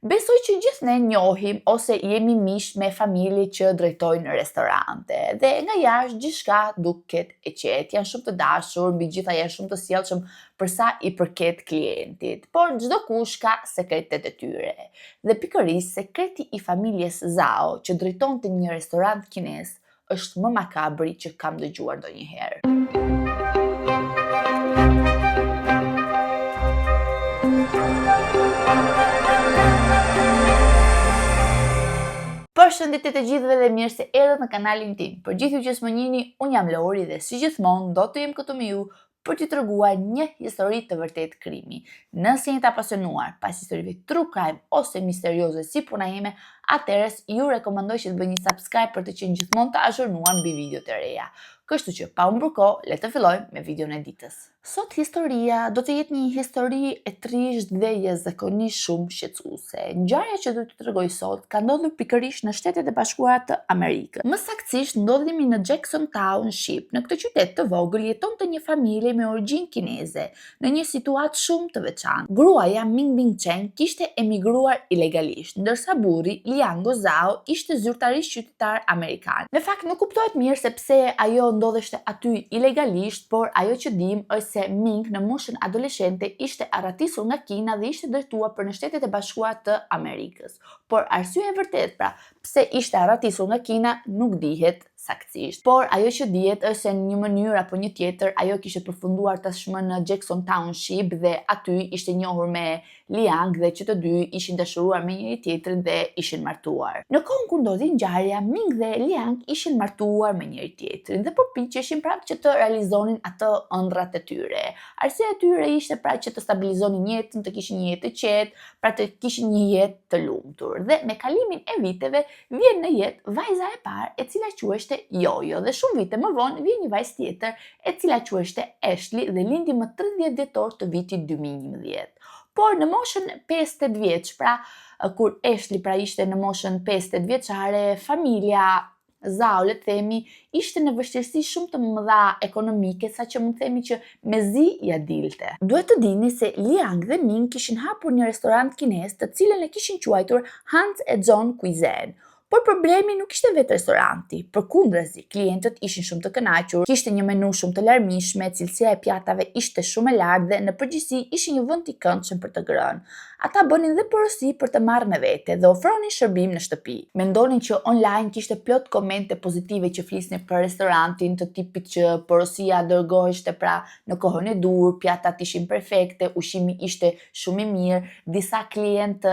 Besoj që gjithë ne njohim ose jemi miq me familje që drejtojnë restorante dhe nga jashtë gjithçka duket e qetë, janë shumë të dashur, mbi gjitha janë shumë të sjellshëm për sa i përket klientit. Por çdokush ka sekretet e tyre. Dhe pikërisht sekreti i familjes Zhao që drejtonte një restorant kinez është më makabri që kam dëgjuar ndonjëherë. Përshëndetje të gjithëve dhe mirë se erdhët në kanalin tim. Për gjithë ju që s'më njihni, unë jam Lori dhe si gjithmonë do të jem këtu me ju për t'ju treguar një histori të vërtetë krimi. Nëse jeni të apasionuar pas historive true crime ose misterioze si puna ime, atëherë ju rekomandoj që të bëni një subscribe për të qenë gjithmonë të azhurnuar mbi videot e reja. Kështu që pa humbur kohë, le të fillojmë me videon e ditës. Sot historia do të jetë një histori e trishtë dhe jashtëzakonisht shumë shqetësuese. Ngjarja që do t'ju tregoj sot ka ndodhur pikërisht në Shtetet e Bashkuara të Amerikës. Më saktësisht ndodhemi në Jackson Township. Në këtë qytet të vogël jetonte një familje me origjinë kineze, në një situatë shumë të veçantë. Gruaja Ming Bing Chen kishte emigruar ilegalisht, ndërsa burri Liango Zhao ishte zyrtarisht qytetar amerikan. Në fakt nuk kuptohet mirë se pse ajo ndodheshte aty ilegalisht, por ajo që dimë është se Ming në moshën adoleshente ishte arratisur nga Kina dhe ishte drejtuar për në Shtetet e Bashkuara të Amerikës. Por arsyeja e vërtetë, pra, pse ishte arratisur nga Kina nuk dihet saktësisht. Por ajo që dihet është se në një mënyrë apo një tjetër ajo kishte përfunduar tashmë në Jackson Township dhe aty ishte njohur me Liang dhe që të dy ishin dashuruar me njëri tjetrin dhe ishin martuar. Në kohën kur ndodhi ngjarja, Ming dhe Liang ishin martuar me njëri tjetrin dhe përpiqeshin pra që të realizonin ato ëndrrat e tyre. Arsyeja e tyre ishte pra që të stabilizonin jetën, të kishin një jetë të qetë, pra të kishin një jetë të lumtur. Dhe me kalimin e viteve vjen në jetë vajza e parë e cila quheshte Jojo dhe shumë vite më vonë vjen një vajzë tjetër e cila quheshte Ashley dhe lindi më 30 dhjetor të vitit 2011. Por në moshën 5-8 vjeç, pra kur Ashley pra ishte në moshën 5-8 vjeçare, familja Zhao, le të themi, ishte në vështirësi shumë të mëdha ekonomike, saqë mund të themi që mezi ia dilte. Duhet të dini se Liang dhe Ming kishin hapur një restorant kinez të cilën e kishin quajtur Hans e John Cuisine. Por problemi nuk ishte vetë restoranti, përkundrazi, klientët ishin shumë të kënaqur, kishte një menu shumë të larmishme, cilësia e pjatave ishte shumë e lartë dhe në përgjithësi ishte një vend i këndshëm për të ngrënë. Ata bënin dhe porosi për të marrë me vete dhe ofronin shërbim në shtëpi. Mendonin që online kishte plot komente pozitive që flisnin për restorantin, të tipit që porosia dërgoheshte pra në kohën e duhur, pjatat ishin perfekte, ushqimi ishte shumë i mirë, disa klientë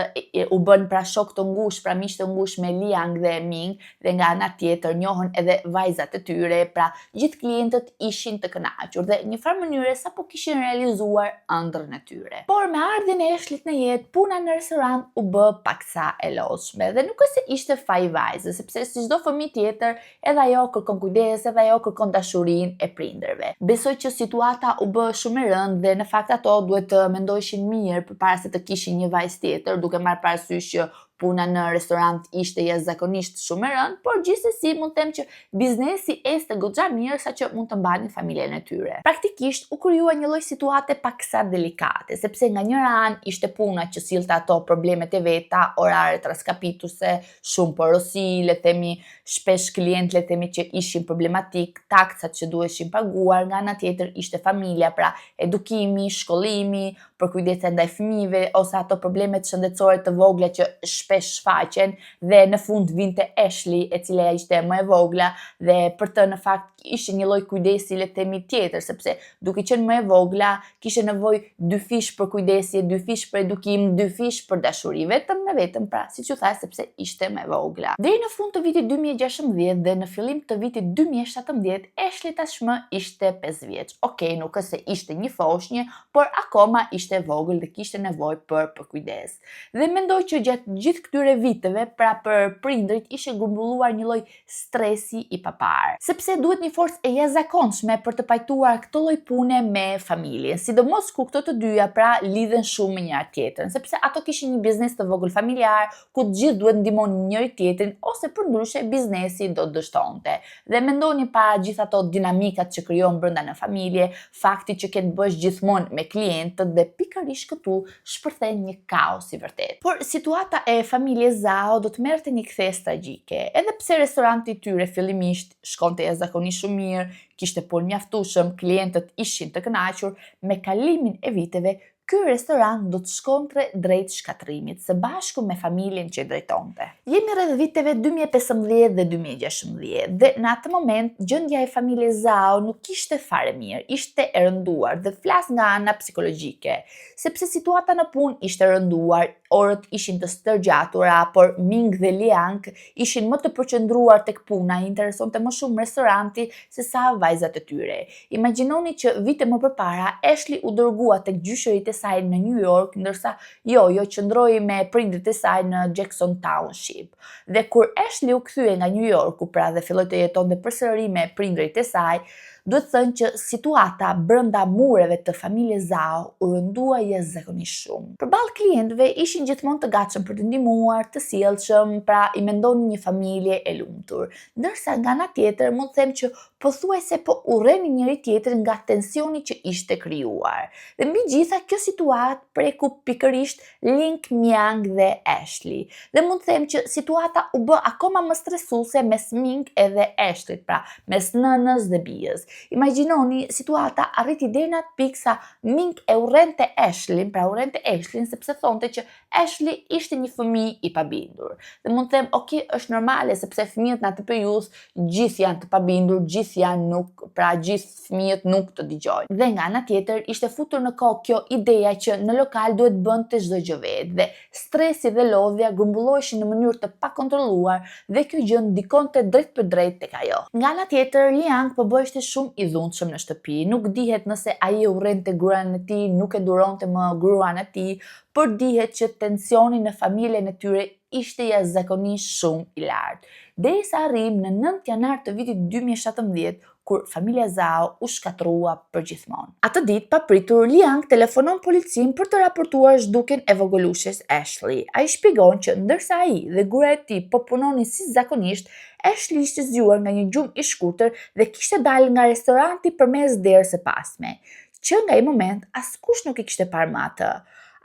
u bënë pra shokë të ngushtë, pra miq të ngushtë me Liang dhe Ming dhe nga ana tjetër njohën edhe vajzat e tyre, pra gjithë klientët ishin të kënaqur dhe një farë mënyre sapo kishin realizuar ëndrrën e tyre. Por me ardhjen e Eshlit në jetë, puna në restorant u bë paksa e lodhshme dhe nuk është se ishte faj i vajzës, sepse si çdo fëmijë tjetër, edhe ajo kërkon kujdes, edhe ajo kërkon dashurinë e prindërve. Besoj që situata u bë shumë e rëndë dhe në fakt ato duhet të mendojshin mirë përpara se të kishin një vajzë tjetër, duke marrë parasysh që puna në restorant ishte jashtëzakonisht shumë e rëndë, por gjithsesi mund të them që biznesi ecte goxha mirë saqë mund të mbanin familjen e tyre. Praktikisht u krijua një lloj situate paksa delikate, sepse nga njëra anë ishte puna që sillte ato problemet e veta, orare rraskapituse, shumë porosi, le të themi shpesh klientë le të themi që ishin problematik, taksat që duheshin paguar, nga ana tjetër ishte familja, pra edukimi, shkollimi, përkujdesja ndaj fëmijëve ose ato problemet shëndetësore të vogla që shpesh shfaqen dhe në fund vinte Ashley, e cila ishte më e vogla dhe për të në fakt ishte një lloj kujdesi le të themi tjetër, sepse duke qenë më e vogla kishte nevojë dyfish për kujdesje, dyfish për edukim, dyfish për dashuri, vetëm me vetëm pra, siç ju thashë sepse ishte më e vogla. Deri në fund të vitit 2016 dhe në fillim të vitit 2017 Ashley tashmë ishte 5 vjeç. Okej, nuk është se ishte një foshnjë, por akoma ishte e vogël dhe kishte nevojë për përkujdes. Dhe mendoj që gjatë gjithë këtyre viteve, pra për prindrit ishte grumbulluar një lloj stresi i paparë. Sepse duhet një një forcë e jashtëzakonshme për të pajtuar këtë lloj pune me familjen, sidomos kur këto të dyja pra lidhen shumë me njëra tjetrën, sepse ato kishin një biznes të vogël familjar ku të gjithë duhet ndihmonin njëri tjetrin ose përndryshe biznesi do të dështonte. Dhe mendoni para gjithë ato dinamikat që krijon brenda në familje, fakti që ke të bësh gjithmonë me klientët dhe pikërisht këtu shpërthen një kaos i vërtetë. Por situata e familjes Zhao do të merrte një kthesë tragjike. Edhe pse restoranti i tyre fillimisht shkonte jashtëzakonisht shumë mirë, kishte punë mjaftueshëm, klientët ishin të kënaqur, me kalimin e viteve ky restorant do të shkonte drejt shkatërrimit së bashku me familjen që e drejtonte. Jemi rreth viteve 2015 dhe 2016 dhe në atë moment gjendja e familjes Zhao nuk ishte fare mirë, ishte e rënduar dhe flas nga ana psikologjike, sepse situata në punë ishte rënduar, orët ishin të stërgjatura, por Ming dhe Liang ishin më të përqendruar tek puna, i interesonte më shumë restoranti se sa vajzat e tyre. Imagjinoni që vite më përpara Ashley u dërgua tek gjyshërit e saj në New York, ndërsa Jojo qëndroi me prindërit e saj në Jackson Township. Dhe kur Ashley u kthye nga New Yorku, pra dhe filloi të jetonte përsëri me prindërit e saj, duhet thënë që situata brenda mureve të familjes Zhao u rëndua jashtëzakonisht shumë. Përballë klientëve ishin gjithmonë të gatshëm për të ndihmuar, të sjellshëm, pra i mendonin një familje e lumtur. Ndërsa nga ana tjetër mund të them që pothuajse po urrenin njëri tjetrin nga tensioni që ishte krijuar. Dhe mbi gjitha kjo situatë preku pikërisht Ling Miang dhe Ashley. Dhe mund të them që situata u bë akoma më stresuese mes Ming edhe Ashley, pra mes nënës dhe bijës. Imagjinoni, situata arriti deri në atë pikë sa Ming e urrente Ashley, pra urrente Ashley sepse thonte që Ashley ishte një fëmijë i pabindur. Dhe mund të them, ok, është normale sepse fëmijët në atë periudhë gjithë janë të pabindur, gjithë janë nuk, pra gjithë fëmijët nuk të dëgjojnë. Dhe nga ana tjetër ishte futur në kokë kjo ideja që në lokal duhet bënte çdo gjë vetë dhe stresi dhe lodhja grumbulloheshin në mënyrë të pakontrolluar dhe kjo gjë ndikonte drejtpërdrejt tek ajo. Nga ana tjetër, Liang po bëheshte shumë i dhunshëm në shtëpi, nuk dihet nëse ai e urrente gruan e tij, nuk e duronte më gruan e tij, por dihet që tensioni në familjen e tyre ishte jashtëzakonisht shumë i lartë. Derisa arrijmë në 9 janar të vitit 2017, kur familja Zhao u shkatërrua përgjithmonë. Atë ditë, papritur, Liang telefonon policinë për të raportuar zhdukjen e vogëlushes Ashley. Ai shpjegon që ndërsa ai dhe gruaja e tij po punonin si zakonisht, Ashley ishte zgjuar nga një gjumë i shkurtër dhe kishte dalë nga restoranti përmes derës së pasme. Që nga ai moment, askush nuk e kishte parë më atë.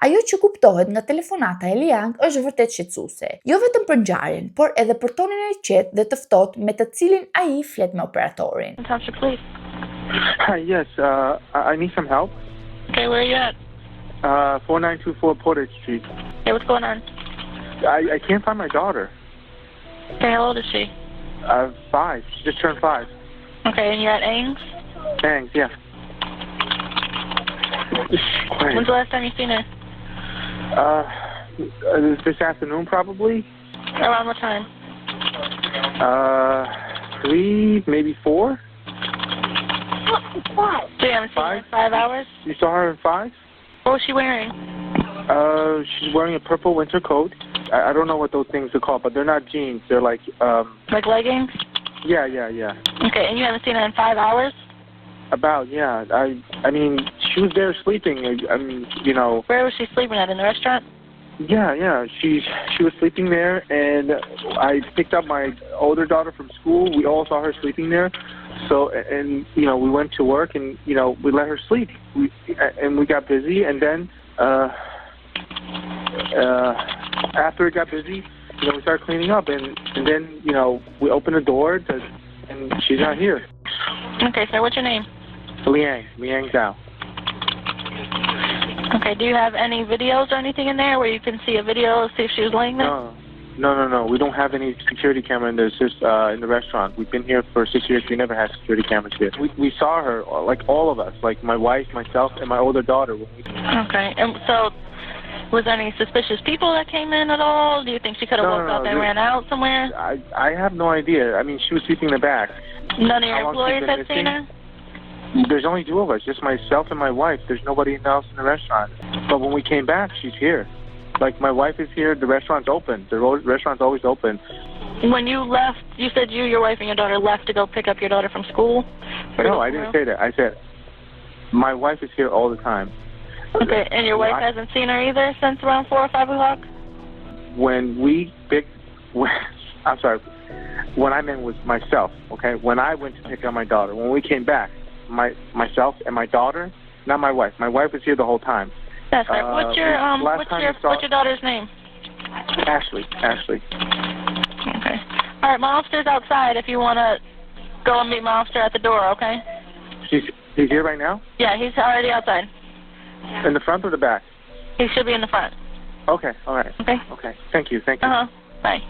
Ajo që kuptohet nga telefonata e Liang është vërtet shqetësuese, jo vetëm për ngjarjen, por edhe për tonin e qetë dhe të ftohtë me të cilin ai flet me operatorin. Township Police. Hi, yes, I need some help. Okay, where are you at? 4924 Portage Street. Hey, what's going on? I can't find my daughter. Okay, how old is she? 5. She just turned 5. Okay, and you're at Ames? Ames, yeah. Quiet. When's the last time you seen her? This afternoon, probably. Around what time? 3, maybe 4. So you haven't seen her in 5 hours? You saw her in 5? What was she wearing? She's wearing a purple winter coat. I don't know what those things are called, but they're not jeans. They're like... Like leggings? Yeah, yeah, yeah. Okay, and you haven't seen her in 5 hours? About, yeah. I mean, she was there sleeping. I mean, you know... Where was she sleeping at? In the restaurant? Yeah, yeah. She was sleeping there, and I picked up my older daughter from school. We all saw her sleeping there. And we went to work, and, you know, we let her sleep. And we got busy, and then after it got busy, we started cleaning up, and then, we opened the door, and she's not here. Okay, sir, what's your name? Liang, Liang Zhao. Okay, do you have any videos or anything in there where you can see a video, see if she was laying there? No, no, no, no. We don't have any security camera in there. It's just in the restaurant. We've been here for 6 years. We never had security cameras here. We saw her, like all of us, like my wife, myself, and my older daughter. When we Okay, and so was there any suspicious people that came in at all? Do you think she could have No, woke no, up no, and ran out somewhere? I have no idea. She was sleeping in the back. None of your How long she's employees been had seen missing? her? There's only 2 of us, just myself and my wife. There's nobody else in the restaurant. But when we came back, she's here. My wife is here. The restaurant's open. The restaurant's always open. When you left, you said you, your wife, and your daughter left to go pick up your daughter from school? No, I didn't say that. I said my wife is here all the time. Okay, and your wife hasn't seen her either since around 4 or 5 o'clock? When we picked, when, I'm sorry, what I meant was myself, okay? When I went to pick up my daughter, when we came back, my myself and my daughter, not my wife. My wife was here the whole time. That's right. What's your what's your saw, what's your daughter's name? Ashley. Ashley. Okay. All right, my officer's outside if you want to go and meet my officer at the door, okay? He's he's here right now? Yeah, he's already outside. In the front or the back? He should be in the front. Okay, all right. Okay. Okay. Thank you. Thank you. Uh-huh. Bye.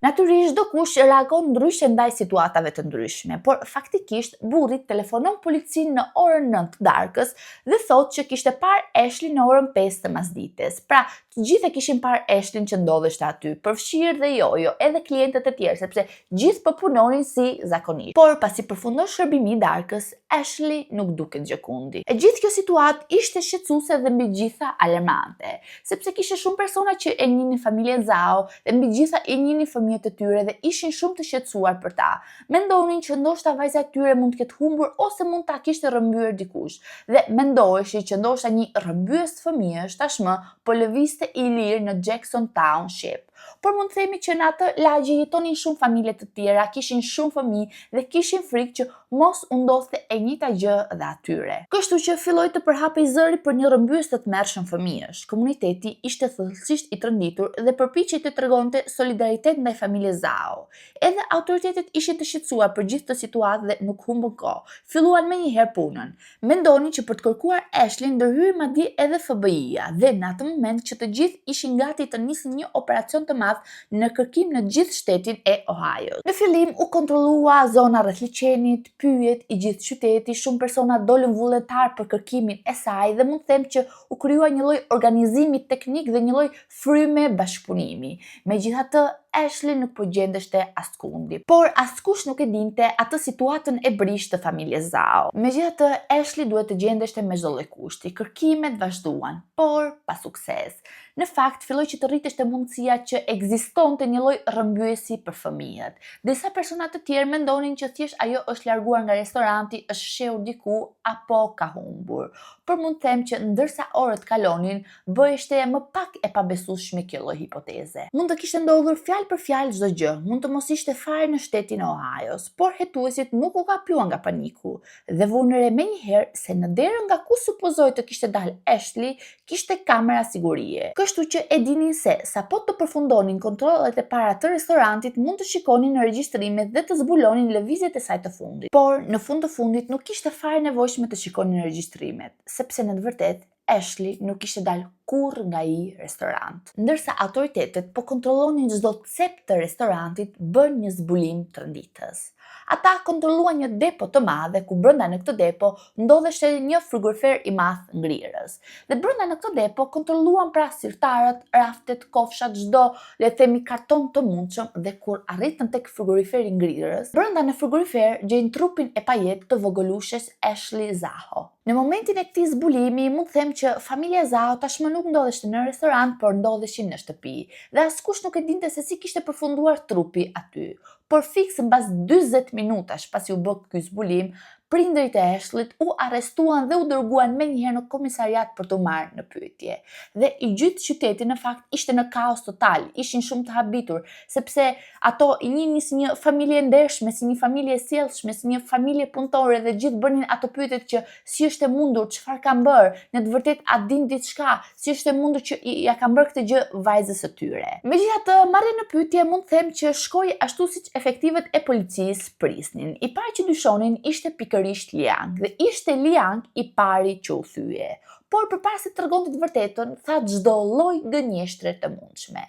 Natyrisht çdokush reagon ndryshe ndaj situatave të ndryshme, por faktikisht burri telefonon policinë në orën 9 të darkës dhe thotë që kishte parë Ashley në orën 5 të masdites. Pra, të gjithë e kishin parë Ashley që ndodheshte aty, përfshirë dhe Jojo, edhe klientët e tjerë, sepse gjithë po punonin si zakonisht. Por pasi përfundon shërbimi i darkës, Ashley nuk duket gjëkundi. E gjithë kjo situatë ishte shqetësuese dhe mbi gjitha alarmante, sepse kishte shumë persona që e njihnin familjen Zhao dhe mbi gjitha i njihnin fëmijët e tyre dhe ishin shumë të shqetësuar për ta. Mendonin që ndoshta vajza e tyre mund të ketë humbur ose mund ta kishte rrëmbyer dikush. Dhe mendoheshin që ndoshta një rrëmbyes fëmijësh tashmë po lëvizte i lirë në Jackson Township. Por mund të themi që në atë lagje jetonin shumë familje të tjera, kishin shumë fëmijë dhe kishin frikë që mos u ndodhte e njëjta gjë dhe atyre. Kështu që filloi të përhapej zëri për një rrëmbyes të tmerrshëm fëmijësh. Komuniteti ishte thellësisht i tronditur dhe përpiqej të tregonte solidaritet ndaj familjes Zhao. Edhe autoritetet ishin të shqetësuar për gjithë këtë situatë dhe nuk humbën kohë. Filluan menjëherë punën. Mendonin që për të kërkuar Ashley ndërhyri madje edhe FBI-ja dhe në atë moment që të gjithë ishin gati të nisnin një operacion të madh në kërkim në gjithë shtetin e Ohio. Në fillim u kontrollua zona rreth liqenit, pyjet, i gjithë qyteti, shumë persona dolën vullnetar për kërkimin e saj dhe mund të them që u krijua një lloj organizimi teknik dhe një lloj fryme bashkëpunimi. Megjithatë, Ashley nuk po gjendeshte askundi, por askush nuk e dinte atë situatën e brishtë të familjes Zhao. Megjithatë, Ashley duhet të gjendeshte me çdo lloj kushti. Kërkimet vazhduan, por pa sukses. Në fakt, filloi që të rriteshte mundësia që ekzistonte një lloj rrëmbyesi për fëmijët. Disa persona të tjerë mendonin që thjesht ajo është larguar nga restoranti, është fshehur diku apo ka humbur. Por mund të them që ndërsa orët kalonin, bëheshte më pak e pabesueshme kjo lloj hipoteze. Mund të kishte ndodhur fjalë për fjalë çdo gjë, mund të mos ishte fare në shtetin e Ohios, por hetuesit nuk u kapluan nga paniku dhe vunë re menjëherë se në derën nga ku supozohej të kishte dalë Ashley kishte kamera sigurie. Kështu që e dinin se sapo të përfundonin kontrollet e para të restorantit mund të shikonin në regjistrimet dhe të zbulonin lëvizjet e saj të fundit. Por në fund të fundit nuk ishte fare nevojshme të shikonin regjistrimet, sepse në të vërtetë Ashley nuk kishte dalë kurrë nga ai restorant. Ndërsa autoritetet po kontrollonin çdo cep të restorantit, bënë një zbulim tronditës. Ata kontrolluan një depo të madhe ku brenda në këtë depo ndodheshte një frigorifer i madh ngrirës. Dhe brenda në këtë depo kontrolluan pra sirtarët, raftet, kofshat, çdo le të themi karton të mundshëm dhe kur arritën tek frigoriferi ngrirës, brenda në frigorifer gjejnë trupin e pajetë të vogëlushes Ashley Zhao. Në momentin e këtij zbulimi, mund të them që familja Zhao tashmë nuk ndodheshte në restorant, por ndodheshin në shtëpi dhe askush nuk e dinte se si kishte përfunduar trupi aty. Por fiks mbas 40 minutash pasi u bë ky zbulim, prindërit e Ashley-t u arrestuan dhe u dërguan menjëherë në komisariat për t'u marrë në pyetje. Dhe i gjithë qyteti në fakt ishte në kaos total, ishin shumë të habitur, sepse ato i njihnin si një familje e ndershme, si një familje e sjellshme, si një familje punëtore dhe gjithë bënin ato pyetjet që si është e mundur, çfarë kanë bërë, në të vërtetë a din diçka, si është e mundur që ia kanë bërë këtë gjë vajzës së tyre. Megjithatë, marrja në pyetje mund të them që shkoi ashtu siç efektivët e policisë prisnin. I pari që dyshonin ishte pikërisht Liang dhe ishte Liang i pari që u thye. Por përpara se të tregonte të vërtetën, tha çdo lloj gënjeshtre të mundshme.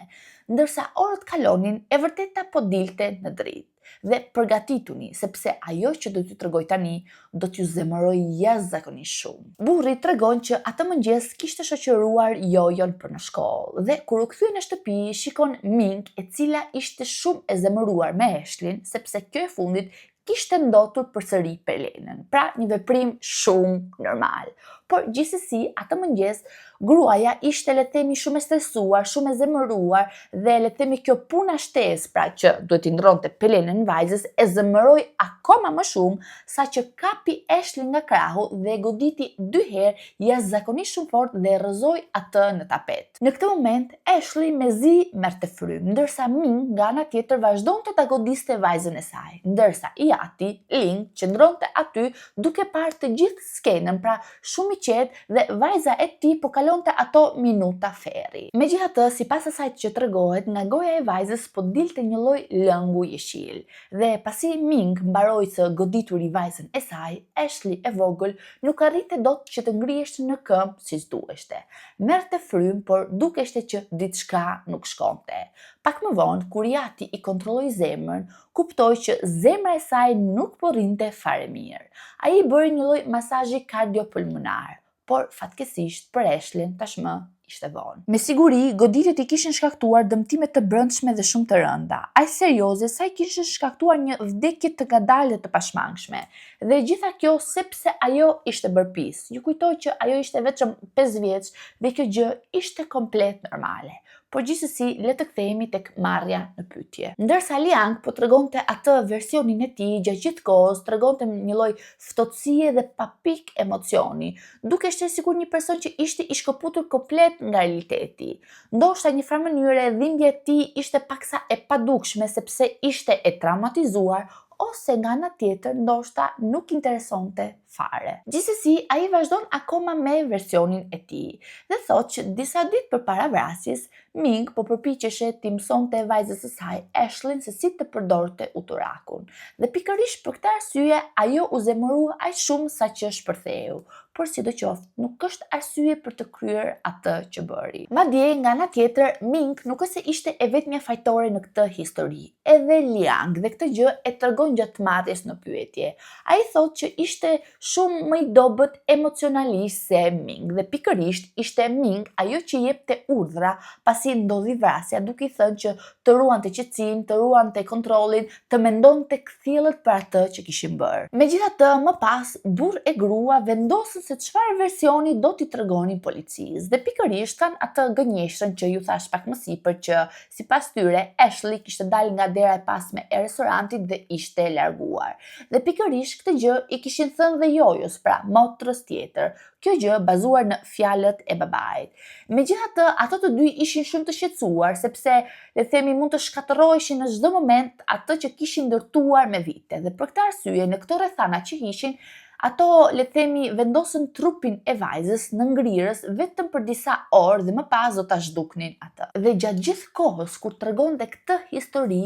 Ndërsa orët kalonin, e vërteta po dilte në dritë. Dhe përgatituni, sepse ajo që do t'ju tregoj tani do t'ju zemërojë jashtëzakonisht shumë. Burri tregon që atë mëngjes kishte shoqëruar Jojon për në shkollë dhe kur u kthye në shtëpi shikon Ming e cila ishte shumë e zemëruar me Ashley-n sepse kjo e fundit kishte ndotur përsëri pelenën. Pra një veprim shumë normal. Por gjithsesi, atë mëngjes gruaja ishte le të themi shumë e stresuar, shumë e zemëruar dhe le të themi kjo puna shtesë, pra që duhet t'i ndronte pelenën vajzës, e zemëroi akoma më shumë, saqë kapi Ashley nga krahu dhe e goditi dy herë jashtëzakonisht shumë fort dhe e rrëzoi atë në tapet. Në këtë moment, Ashley mezi merrte frymë, ndërsa Ming nga ana tjetër vazhdonte ta godiste vajzën e saj, ndërsa i ati, Ling, qëndronte aty duke parë të gjithë skenën, pra shumë i qetë dhe vajza e tij po kalonte ato minuta ferri. Megjithatë, sipas asaj që tregohet, nga goja e vajzës po dilte një lloj lëngu jeshil. Dhe pasi Ming mbaroi së godituri vajzën e saj, Ashley e vogël nuk arrinte dot që të ngriheshte në këmbë siç duheshte. Merrte frymë, por dukeshte që diçka nuk shkonte. Pak më vonë, kur i ati i kontrolloi zemrën, kuptoi që zemra e saj nuk po rrinte fare mirë. Ai i bëri një lloj masazhi kardiopulmonar, por fatkeqësisht për Ashley-n tashmë ishte vonë. Me siguri, goditjet i kishin shkaktuar dëmtime të brendshme dhe shumë të rënda, aq serioze sa i kishin shkaktuar një vdekje të ngadaltë dhe të pashmangshme. Dhe e gjitha kjo sepse ajo ishte bërë pis. Ju kujtoj që ajo ishte vetëm 5 vjeç dhe kjo gjë ishte komplet normale. Por gjithsesi le të kthehemi tek marrja në pyetje. Ndërsa Liang po tregonte atë versionin e tij gjatë gjithë kohës, tregonte një lloj ftohtësie dhe pa pikë emocioni, dukeshte sikur një person që ishte i shkëputur komplet nga realiteti. Ndoshta një farë mënyre dhimbja e tij ishte paksa e padukshme sepse ishte e traumatizuar ose nga ana tjetër ndoshta nuk interesonte fare. Gjithsesi, ai vazhdon akoma me versionin e tij dhe thotë që disa ditë përpara vrasjes, Ming po përpiqeshe t'i mësonte vajzës së saj Ashlyn se si të përdorte uturakun. Dhe pikërisht për këtë arsye ajo u zemërua aq shumë sa që shpërtheu, por sidoqoftë nuk është arsye për të kryer atë që bëri. Madje, nga ana tjetër, Ming nuk është se ishte e vetmja fajtore në këtë histori. Edhe Liang dhe këtë gjë e tregon gjatë marrjes në pyetje. Ai thotë që ishte shumë më i dobët emocionalisht se Ming dhe pikërisht ishte Ming ajo që jepte urdhra pasi ndodhi vrasja duke i thënë që të ruante qetësinë, të ruante kontrollin, të mendonte kthjellët për atë që kishin bërë. Megjithatë, më pas, burrë e grua vendosën se çfarë versioni do t'i tregonin policisë dhe pikërisht thanë atë gënjeshtrën që ju thashë pak më sipër që Sipas tyre, Ashley kishte dalë nga dera e pasme e restorantit dhe ishte larguar. Dhe pikërisht këtë gjë i kishin thënë dhe Jojos, pra motrës tjetër. Kjo gjë bazuar në fjalët e babait. Megjithatë, ato të dy ishin shumë të shqetësuar sepse, le të themi, mund të shkatërroheshin në çdo moment atë që kishin ndërtuar me vite. Dhe për këtë arsye, në këto rrethana që ishin, Ato, le të themi, vendosën trupin e vajzës në ngrirës vetëm për disa orë dhe më pas do ta zhduknin atë. Dhe gjatë gjithë kohës kur tregonte këtë histori,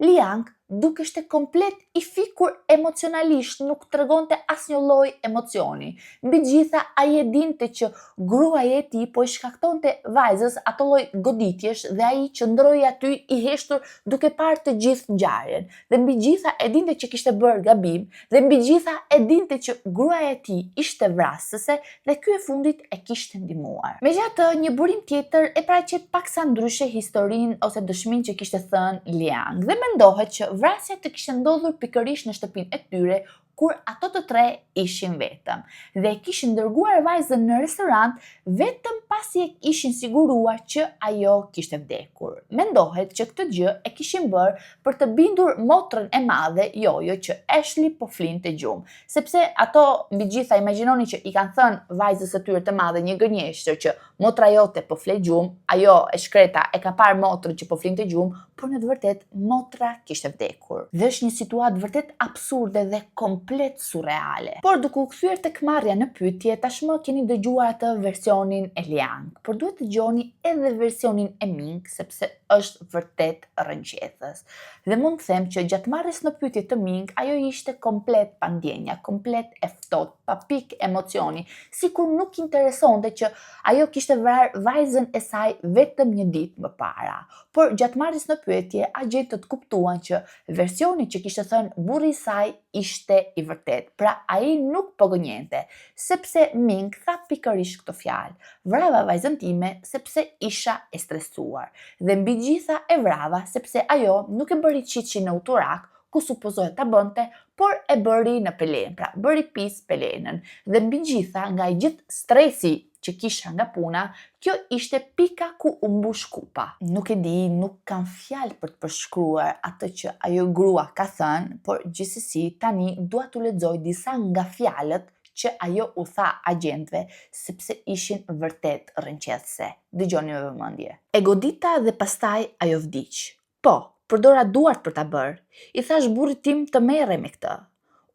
Liang dukeshte komplet i fikur emocionalisht, nuk tregonte asnjë lloj emocioni. Mbi të gjitha, ai e dinte që gruaja e tij po i shkaktonte vajzës ato lloj goditjesh dhe ai qëndroi aty i heshtur duke parë të gjithë ngjarjen. Dhe mbi të gjitha e dinte që kishte bërë gabim Dhe mbi gjitha e dinte që gruaja e tij ishte vrasëse dhe ky e fundit e kishte ndihmuar. Megjithatë, një burim tjetër e paraqet paksa ndryshe historinë ose dëshminë që kishte thënë Liang dhe mendohet që vrasja të kishte ndodhur pikërisht në shtëpinë e tyre kur ato të tre ishin vetëm dhe e kishin dërguar vajzën në restorant vetëm pasi e ishin siguruar që ajo kishte vdekur. Mendohet që këtë gjë e kishin bërë për të bindur motrën e madhe Jojo që Ashley po flinte gjumë, sepse ato mbi gjitha imagjinoni që i kanë thënë vajzës së tyre të madhe një gënjeshtër që motra jote po fle gjumë, ajo e shkreta e ka parë motrën që po flinte gjumë, por në të vërtetë motra kishte vdekur. Dhe është një situatë vërtet absurde dhe komplet surreale. Por duke u kthyer tek marrja në pyetje, tashmë keni dëgjuar atë versionin e Liang, por duhet të dëgjoni edhe versionin e Ming, sepse është vërtet rrënqethës. Dhe mund të them që gjatë marrjes në pyetje të Ming, ajo ishte komplet pa ndjenja, komplet e ftohtë, pa pikë emocioni, sikur nuk interesonte që ajo kishte vrarë vajzën e saj vetëm një ditë më para. Por gjatë marrjes në pyetje, agjentët kuptuan që versioni që kishte thënë burri i saj ishte i vërtetë. Pra ai nuk po gënjente, sepse Ming tha pikërisht këto fjalë. Vrava vajzën time sepse isha e stresuar. Dhe mbi gjitha e vrava sepse ajo nuk e bëri çiçin në uturak. ku supozohet ta bënte, por e bëri në pelenë, pra bëri pis pelenën. Dhe mbi gjitha, nga i gjithë stresi që kisha nga puna, kjo ishte pika ku u mbush kupa. Nuk e di, nuk kam fjalë për të përshkruar atë që ajo grua ka thënë, por gjithsesi tani dua t'u lexoj disa nga fjalët që ajo u tha agjentëve, sepse ishin vërtet rrënqethëse. Dëgjoni me vëmendje. E godita dhe pastaj ajo vdiq. Po, përdora duart për ta bërë. I thashë burrit tim të merrej me këtë.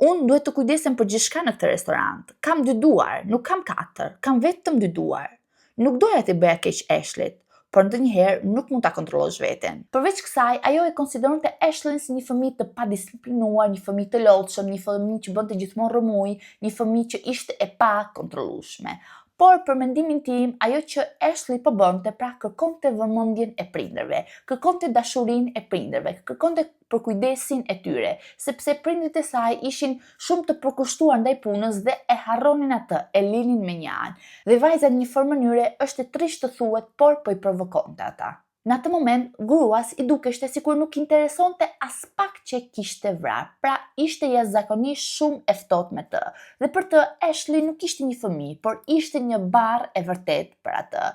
Unë duhet të kujdesem për gjithçka në këtë restorant. Kam dy duar, nuk kam katër, kam vetëm dy duar. Nuk doja t'i bëja keq Ashlit, por ndonjëherë nuk mund ta kontrollosh veten. Përveç kësaj, ajo e konsideronte Ashlin si një fëmijë të padisiplinuar, një fëmijë të lodhshëm, një fëmijë që bënte gjithmonë rrëmujë, një fëmijë që ishte e pakontrollueshme. Por për mendimin tim, ajo që Ashley po bënte, pra kërkonte vëmendjen e prindërve, kërkonte dashurinë e prindërve, kërkonte përkujdesin e tyre, sepse prindërit e saj ishin shumë të përkushtuar ndaj punës dhe e harronin atë, e linin mënjanë. Dhe vajza në një farë mënyre është e trishtë të thuhet, por po i provokonte ata. Në atë moment, gruas i dukeshte sikur nuk interesonte aspak që e kishte vrarë, pra ishte jashtëzakonisht shumë e ftohtë me të. Dhe për të, Ashley nuk ishte një fëmijë, por ishte një barrë e vërtetë për atë.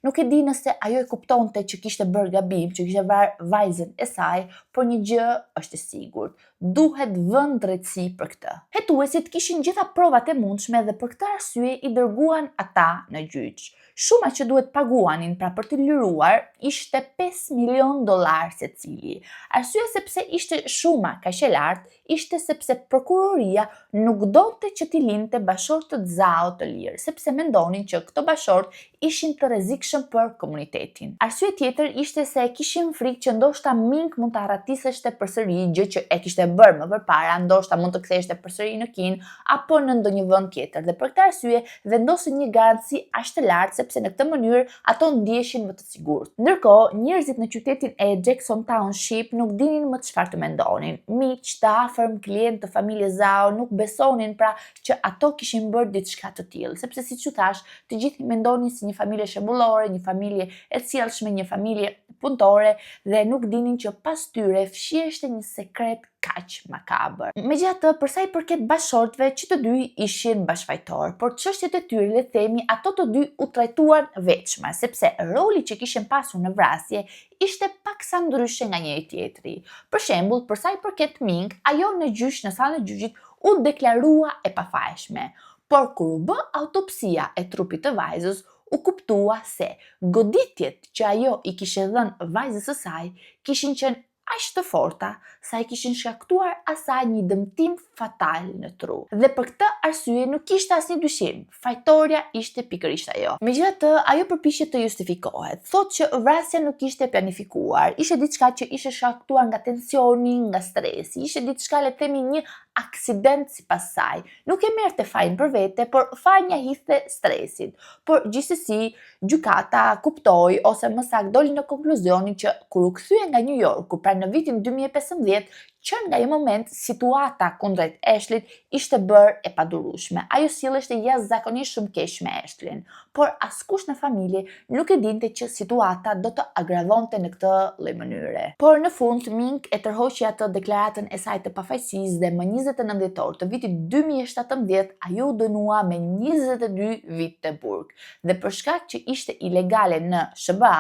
Nuk e di nëse ajo e kuptonte që kishte bërë gabim, që kishte vrarë vajzën e saj, por një gjë është e sigurt, duhet vënë drejtësi për këtë. Hetuesit kishin gjitha provat e mundshme dhe për këtë arsye i dërguan ata në gjyq. Shuma që duhet paguanin pra për t'i liruar ishte 5 milion dollar secili. Arsyeja sepse ishte shuma kaq e lartë ishte sepse prokuroria nuk donte që t'i linte bashkëshortët Zhao të lirë, sepse mendonin që këto bashkëshortë ishin të rrezikshëm për komunitetin. Arsye tjetër ishte se e kishin frikë që ndoshta Ming mund të arratiseshte përsëri, gjë që e kishte bërë më përpara, ndoshta mund të ktheheshte përsëri në Kinë apo në ndonjë vend tjetër dhe për këtë arsye vendosën një garanci aq të lartë sepse në këtë mënyrë ato ndiheshin më të sigurt. Ndërkohë, njerëzit në qytetin e Jackson Township nuk dinin më çfarë të mendonin. Miq, të afërm, klientë të familjes Zhao nuk besonin pra që ato kishin bërë diçka të tillë, sepse siç ju thashë, të gjithë i mendonin si një familje shembullore, një familje e sjellshme, një familje punëtore dhe nuk dinin që pas tyre fshiheshte një sekret kaq makabër. Megjithatë, për sa i përket bashkëshortëve, që të dy ishin bashkëfajtorë, por çështjet e tyre, le të themi, ato të dy u trajtuan veçmas, sepse roli që kishin pasur në vrasje ishte paksa ndryshe nga njëri tjetri. Për shembull, për sa i përket Ming, ajo në gjyq në sallën e gjyqit u deklarua e pafajshme, por kur u bë autopsia e trupit të vajzës, u kuptua se goditjet që ajo i kishte dhënë vajzës së saj kishin qenë aq të forta sa i kishin shkaktuar asaj një dëmtim fatal në tru. Dhe për këtë arsye nuk kishte asnjë dyshim, fajtorja ishte pikërisht ajo. Megjithatë, ajo përpiqet të justifikohet. Thotë që vrasja nuk ishte planifikuar, ishte diçka që ishte shkaktuar nga tensioni, nga stresi, ishte diçka le të themi një aksident sipas saj. Nuk e merrte fajin për vete, por fajin ia hidhte stresit. Por gjithsesi, gjykata kuptoi ose më saktë doli në konkluzionin që kur u kthye nga New Yorku, pra në vitin 2015, që nga ai moment situata kundrejt Ashlit ishte bërë e padurueshme. Ajo silleshte jashtëzakonisht shumë keq me Ashlin, por askush në familje nuk e dinte që situata do të agravonte në këtë lloj mënyre. Por në fund Ming e tërhoqi atë deklaratën e saj të pafajësisë dhe më 29 dhjetor të vitit 2017 ajo u dënua me 22 vite burg. Dhe për shkak që ishte ilegale në SHBA,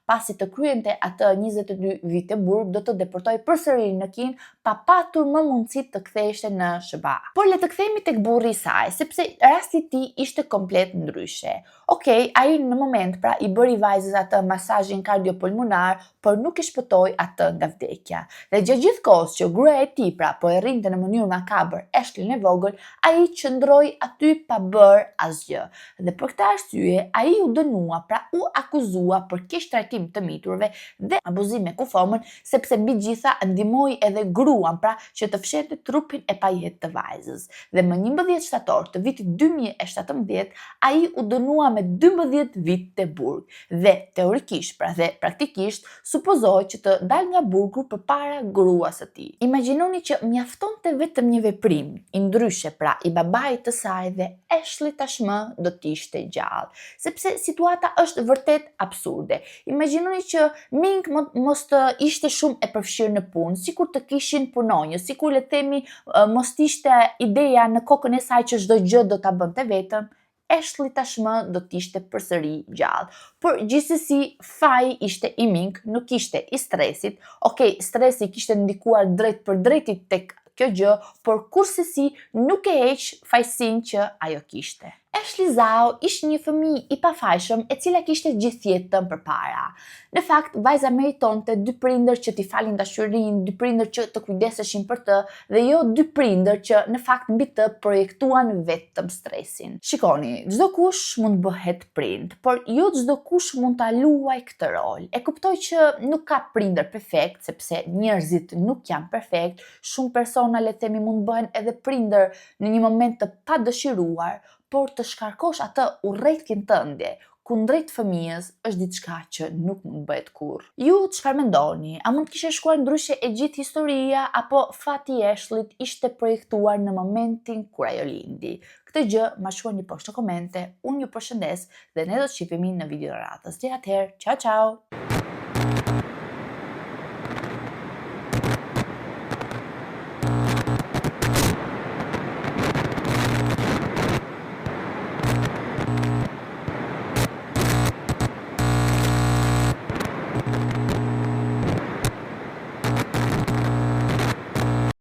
pasi të kryente atë 22 vite burg, do të deportohej përsëri në Kinë pa patur më mundësi të ktheheshte në SHBA. Por le të kthehemi tek burri i saj, sepse rasti i tij ishte komplet ndryshe. Okej, ai në moment pra i bëri vajzës atë masazhin kardiopulmonar, por nuk e shpëtoi atë nga vdekja. Dhe gjatë gjithë kohës që gruaja e tij pra po e rrinte në mënyrë makabër Ashlyn e vogël, ai qëndroi aty pa bërë asgjë. Dhe për këtë arsye ai u dënua, pra u akuzua për keqtrajtim të miturve dhe abuzim me kufomën, sepse mbi gjitha ndihmoi edhe gruan pra që të fshehte trupin e pajetë të vajzës. Dhe më 11 shtator të vitit 2017 ai u dënua me 12 vite burg dhe teorikisht, pra dhe praktikisht, supozohet që të dalë nga burgu përpara gruas së tij. Imagjinoni që mjaftonte vetëm një veprim i ndryshe, pra i babait të saj dhe Ashley tashmë do të ishte gjallë, sepse situata është vërtet absurde. Imagjinoni që Ming mos të ishte shumë e përfshirë në punë, sikur të kishin ishin punonjës, sikur le të themi mos të ishte ideja në kokën e saj që çdo gjë do ta bënte vetëm, Ashley tashmë do të ishte përsëri gjallë. Por gjithsesi faji ishte i Mink, nuk ishte i stresit. Okej, stresi kishte ndikuar drejtpërdrejti tek kjo gjë, por kurrsesi nuk e heq fajësinë që ajo kishte. Ashley Zhao ishte një fëmijë i pafajshëm e cila kishte gjithë jetën përpara. Në fakt, vajza meritonte dy prindër që t'i falin dashurinë, dy prindër që të kujdeseshin për të dhe jo dy prindër që në fakt mbi të projektuan vetëm stresin. Shikoni, çdokush mund të bëhet prind, por jo çdokush mund ta luajë këtë rol. E kuptoj që nuk ka prindër perfekt, sepse njerëzit nuk janë perfekt, shumë persona le të themi mund të bëhen edhe prindër në një moment të padëshiruar, por të shkarkosh atë urrejtjen tënde kundrejt fëmijës është diçka që nuk mund të bëhet kurrë. Ju çfarë mendoni? A mund të kishte shkuar ndryshe e gjithë historia apo fati i Ashley-t ishte projektuar në momentin kur ajo lindi? Këtë gjë ma shkruani poshtë në komente, unë ju përshëndes dhe ne do të shihemi në videon e radhës. Deri atëherë, ciao ciao!